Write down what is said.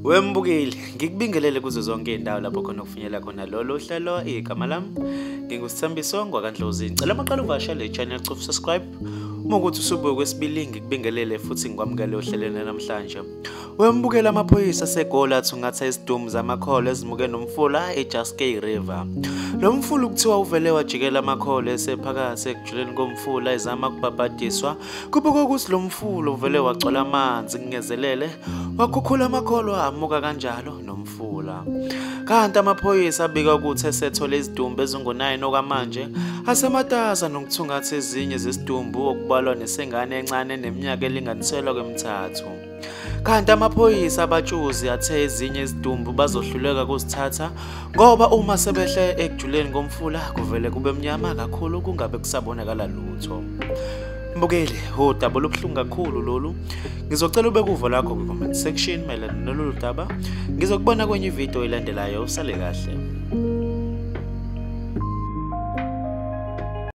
Wembukeli, ngikubingelele kuzo zonke izindawo lapho khona ukufinyela khona lolu hlelo. Igama lami nginguSithembiso ngwakaNdlozi. Ngicela maqala uvakashele i-channel, cofa subscribe. Uma ukuthi usubuke kwesibili, ngikubingelele futhi ngikwamukele ohlelweni namhlanje. Wembukela, amaphoyisa aseGoli athungatha izidumbu zamakholwa ezimuke nomfula iJaskei River. Lo mfula kuthiwa uvele wajikela amakholwa esephakathi ekujuleni komfula ezama ukubhabhadiswa. Kubukwa ukuthi lo mfula uvele wagcwala amanzi kungezelele wakhukhula amakholwa amuka kanjalo nomfula. Kanti amaphoyisa abika ukuthi esethole izidumbu ezingu-9 okwamanje, asematasa nokuthungatha ezinye zesidumbu okubalwa nesengane encane neminyaka elinganiselwa kwemithathu. Kanti amaphoyisa abatshuzi athe ezinye izidumbu bazohluleka kuzithatha ngoba uma sebehle ekujuleni komfula kuvele kube mnyama kakhulu kungabe kusabonakala lutho. Mbukeli, udaba olubuhlungu kakhulu lolu. Ngizocela ubeke uvo lwakho kwi-comment section mayelana nalolu daba. Ngizokubona kwenye ividiyo elandelayo. Usale kahle.